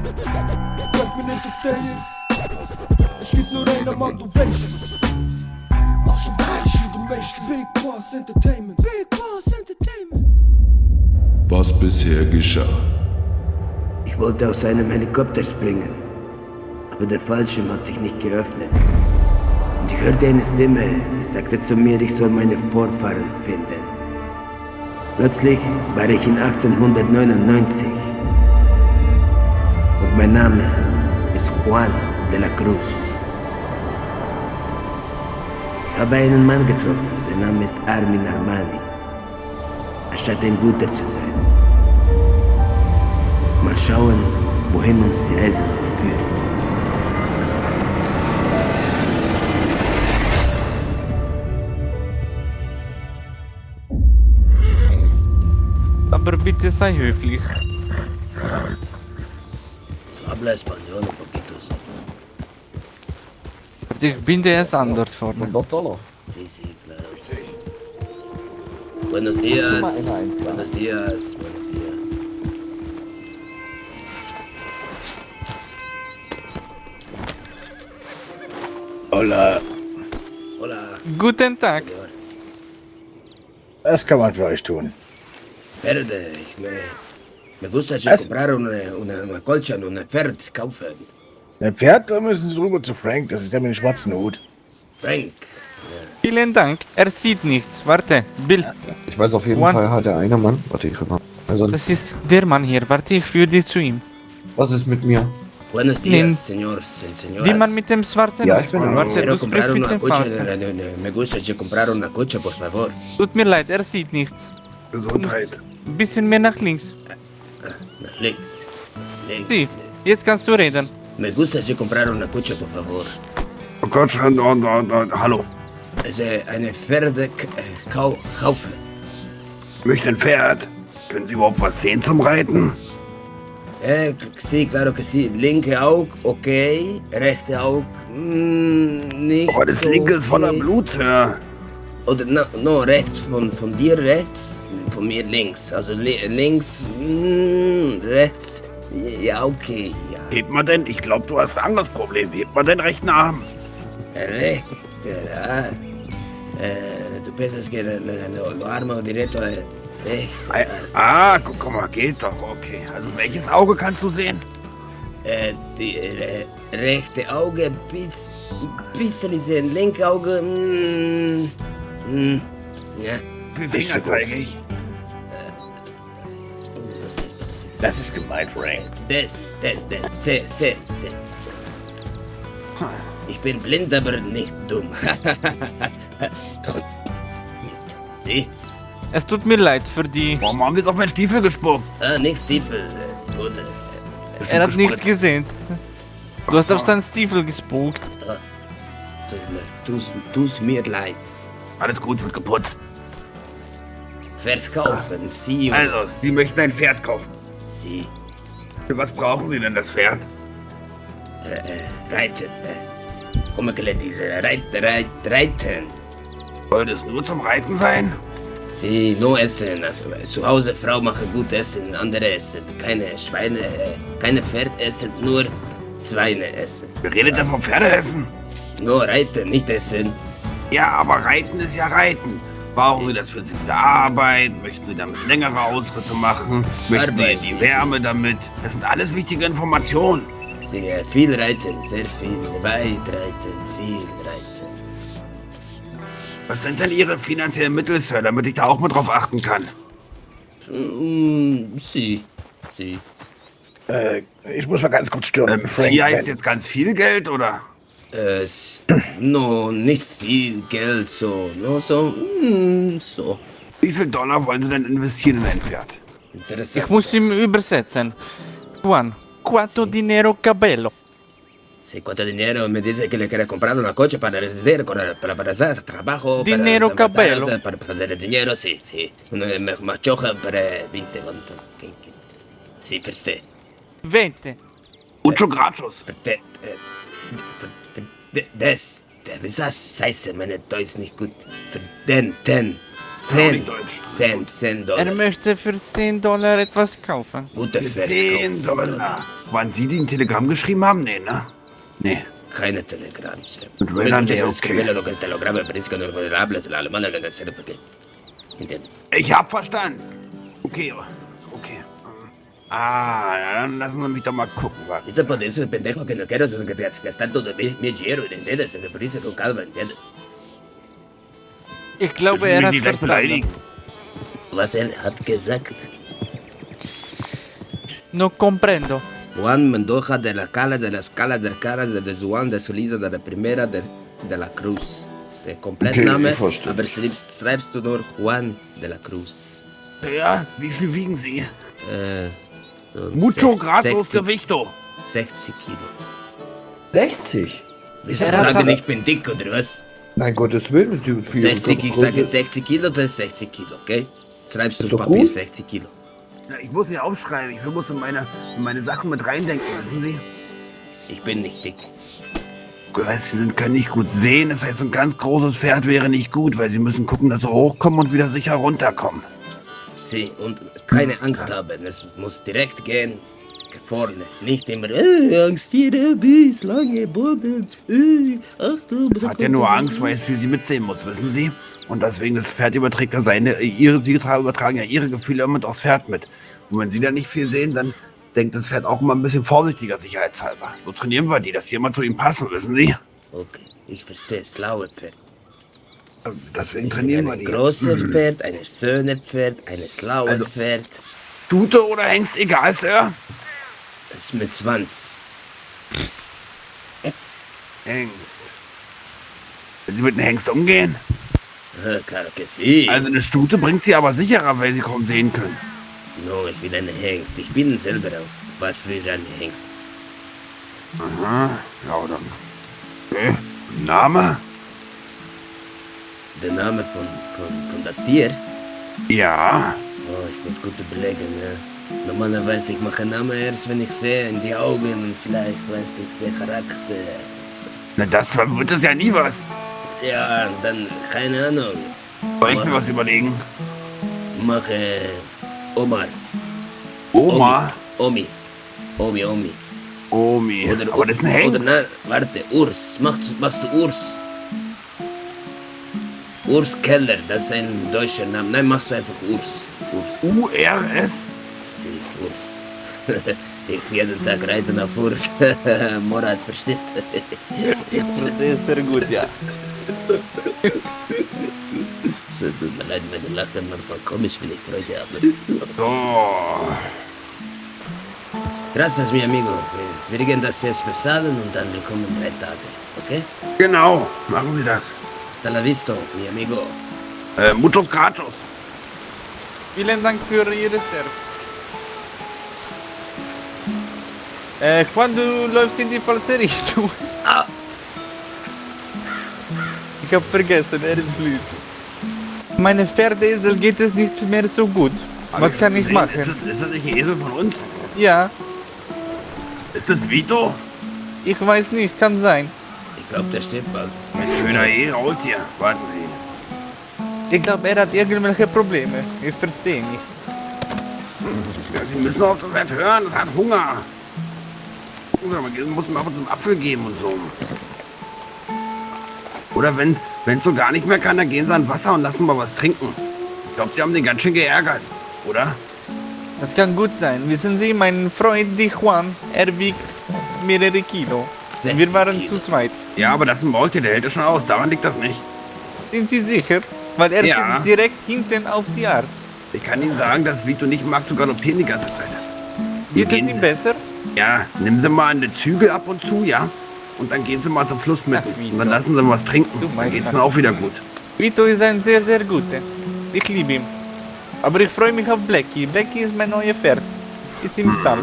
Bleib mir nicht auf der. Es gibt nur einer Mann, du weißt es. Also weißt du möchtest Big Boss Entertainment. Big Boss Entertainment. Was bisher geschah. Ich wollte aus einem Helikopter springen, aber der Fallschirm hat sich nicht geöffnet. Und ich hörte eine Stimme, die sagte zu mir, ich soll meine Vorfahren finden. Plötzlich war ich in 1899. Und mein Name ist Juan de la Cruz. Ich habe einen Mann getroffen, sein Name ist Armin Armani. Er scheint ein Guter zu sein. Mal schauen, wohin uns die Reise noch führt. Aber bitte sei höflich. So habla español un poquito, sí. Ich bin der erst an dort vorne. $100. Sí, sí, claro. Buenos días. Buenos días. Buenos días. Hola. Hola. Guten Tag. Señor. Was kann man für euch tun? Verde, me gusta Was? comprar una colcha, una Pferd kaufen. Ein Pferd, da müssen Sie rüber zu Frank, das ist der mit dem schwarzen Hut. Frank. Vielen Dank. Er sieht nichts. Warte, Bill. Ich weiß auf jeden One. Fall, hat der eine Mann. Warte, ich mal. Also, Das ist der Mann hier. Warte, ich führe dich zu ihm. was ist mit mir? Buenos Nen. días, señores y señoras. Der Mann mit dem schwarzen Ja, Hut. ich bin er. Warte, Quiero du sprichst comprar mit una dem cocha, Falschen. me gusta comprar una cocha, por favor. Tut mir leid, er sieht nichts. Gesundheit. Ein bisschen mehr nach links. Nach links. Links. Sie, jetzt kannst du reden. Me gusta comprar una cocha, por favor. Oh Gott, hallo. Also eine Pferde kaufen. Möchte ein Pferd? Können Sie überhaupt was sehen zum Reiten? Sí, claro que sí. Linke Auge, okay. Rechte Auge, nicht Aber das so linke ist voller okay. Blut, Sir. Oder no, rechts, von dir rechts, von mir links. Also links, rechts, ja, okay, ja. Hebt mal denn, ich glaube, du hast ein anderes Problem. Hebt mal den rechten Arm. Rechte, du piensas que lo armo directo a rechte. Guck mal, geht doch, okay. Also welches Auge kannst du sehen? Die rechte Auge, bisschen sehen, linke Auge, ja. Wie viel Finger zeige ich? Das ist gemeint, Frank. Das, C. Ich bin blind, aber nicht dumm. Die? Es tut mir leid für die... Warum haben Sie doch meinen Stiefel gespuckt? Nix Stiefel, gut. Er hat nichts gesehen. Du hast auf seinen Stiefel gespuckt. Tut mir leid. Alles gut, wird geputzt. Verkaufen, Sie. Also, Sie möchten ein Pferd kaufen. Sie. Für was brauchen Sie denn das Pferd? Reiten. Come che le dice? Reiten. Soll das nur zum Reiten sein? Sie, nur essen. Zu Hause Frau machen gut essen, andere essen. Keine Schweine, keine Pferd essen, nur Schweine essen. Wir reden ja vom Pferdeessen. Nur reiten, nicht essen. Ja, aber Reiten ist ja Reiten. Brauchen Sie das für die Arbeit? Möchten Sie damit längere Ausritte machen? Möchten Sie in die Wärme damit? Das sind alles wichtige Informationen. Sie, viel reiten, sehr viel. Weit reiten, viel reiten. Was sind denn Ihre finanziellen Mittel, Sir, damit ich da auch mal drauf achten kann? Sie. Ich muss mal ganz kurz stören. Sie heißt jetzt ganz viel Geld, oder? No, nicht viel Geld, so. So. Wie viel Dollar wollen Sie denn investieren in ein Pferd? Ich Interessant. muss ihm übersetzen. Juan, ¿cuánto dinero cabello? Sí, ¿cuánto dinero? Me dice que le quiere comprar una coche para hacer trabajo. Dinero, para cabello. Para hacer dinero, sí. Una machoja para 20, ¿cuánto? Sí, verstehe. 20. Mucho gracias. Das, wieso scheiße, meine Deutsch nicht gut. Verdenten. 10 Er Dollar. möchte für $10 etwas kaufen. Gute Pferd. 10 Dollar. Wann Sie die ein Telegramm geschrieben haben? Nee, ne? Nee. Keine Telegrams. Mit Raylern, nee, okay. Escribirle lo que el telegrama parezca no hablas la alemana la nacer porque. ¿Entiendes? Ich hab verstanden. Okay, okay. Ah, ja, dann lassen wir mich doch mal gucken, was. Eso por eso, pendejo, que no quiero gastar todo mi dinero, ¿entiendes? Me parece con calma, ¿entiendes? Ich glaube, Ich will er mich hat nicht gleich verstanden. beleidigen. Was hat gesagt? No comprendo. Juan Mendoza de la Cala de las Calas del Caras de Juan de Solisa de la Primera de la Cruz. Der Komplettname, Ich verstehe. aber schreibst du nur Juan de la Cruz. Ja, wie viel wiegen Sie? So Mucho grados 60 Gewichto. 60 Kilo. 60? Willst du Er hat sagen, aber- ich bin dick oder was? Nein, Gottes Willen, du viel 60, ich sage 60 Kilo, das ist 60 Kilo, okay? Schreibst du Ist auf doch Papier gut. 60 Kilo. Na, ich muss hier aufschreiben. Ich muss in meine Sachen mit reindenken, wissen Sie? Ich bin nicht dick. Sie können nicht gut sehen. Das heißt, ein ganz großes Pferd wäre nicht gut, weil Sie müssen gucken, dass Sie hochkommen und wieder sicher runterkommen. Sie, und keine Angst haben, es muss direkt gehen, vorne. Nicht immer, Angst hier, bis lange Boden, Achtung. Hat ja nur Angst, weil es für Sie mitsehen muss, wissen Sie? Und deswegen, das Pferd überträgt ja Sie übertragen ja Ihre Gefühle immer mit aufs Pferd mit. Und wenn Sie da nicht viel sehen, dann denkt das Pferd auch immer ein bisschen vorsichtiger, sicherheitshalber. So trainieren wir die, dass die immer zu ihm passen, wissen Sie? Okay, ich verstehe, schlaue Pferd. Deswegen trainieren wir Ein die. großes Pferd, ein schönes Pferd, ein schlaues Also- Pferd. Stute oder Hengst, egal, Sir? Das ist mit Schwanz. Hengst. Wenn Sie mit einem Hengst umgehen? Claro que sí. Also eine Stute bringt Sie aber sicherer, weil Sie kaum sehen können. No, ich bin ein Hengst. Ich bin selber auch. War früher ein Hengst. Aha, ja, dann. Okay. Name? Der Name von das Tier? Ja. Oh, ich muss gut überlegen, ne? Normalerweise, ich mache Namen erst, wenn ich sehe in die Augen und vielleicht, weißt du, ich sehe Charakter. Na, das wird es ja nie was. Ja, und dann, keine Ahnung, Soll ich mir was überlegen? mache Omar. Oma? Omi. Omi. Oder, Aber das ist ein Hengst. Oder, warte, Urs. Machst du Urs? Urs Keller, das ist ein deutscher Name. Nein, machst du einfach Urs. Urs. URS? Sie, Urs. Ich jeden Tag reiten auf Urs. Morat, verstehst du? Ich verstehe es sehr gut, ja. Es tut mir leid, meine Lachen manchmal komisch, wenn ich Freude habe. So. Gracias, mi amigo. Wir werden das jetzt bezahlen und dann willkommen 3 Tage, okay? Genau. Machen Sie das. Hasta la vista, mi amigo. Muchos gracias. Vielen Dank für Ihre Service. Juan, du läufst in die falsche Richtung. Ah. Ich hab vergessen, er ist blöd. Meine Pferdeesel geht es nicht mehr so gut. Was kann ich machen? Ist das nicht ein Esel von uns? Ja, Ist das Vito? ich weiß nicht, kann sein. Ich glaube, der stirbt bald. Ein schöner Roltier. Warten Sie. Ich glaube, er hat irgendwelche Probleme. Ich verstehe nicht. Ja, Sie müssen auf das Pferd hören. Das hat Hunger. Gucken Sie mal, muss man ab und zu einen Apfel geben und so. Oder wenn es so gar nicht mehr kann, dann gehen Sie an Wasser und lassen mal was trinken. Ich glaube, Sie haben den ganz schön geärgert, oder? Das kann gut sein. Wissen Sie, mein Freund, die Juan, er wiegt mehrere Kilo. 60 Wir waren Kilo. zu zweit. Ja, aber das ist ein Maultier, der hält es schon aus. Daran liegt das nicht. Sind Sie sicher? Weil er Ja. sitzt direkt hinten auf die Arzt. Ich kann Ihnen sagen, dass Vito nicht mag zu galoppieren die ganze Zeit. Geht es gehen- ihm besser? Ja, nehmen Sie mal eine Zügel ab und zu, ja? Und dann gehen Sie mal zum Fluss mit. Ach, Vito. Und dann lassen Sie was trinken. Du Dann meinst geht's das. dann auch wieder gut. Vito ist ein sehr, sehr guter. Ich liebe ihn. Aber ich freue mich auf Blackie. Blackie ist mein neues Pferd. Ist im Stall.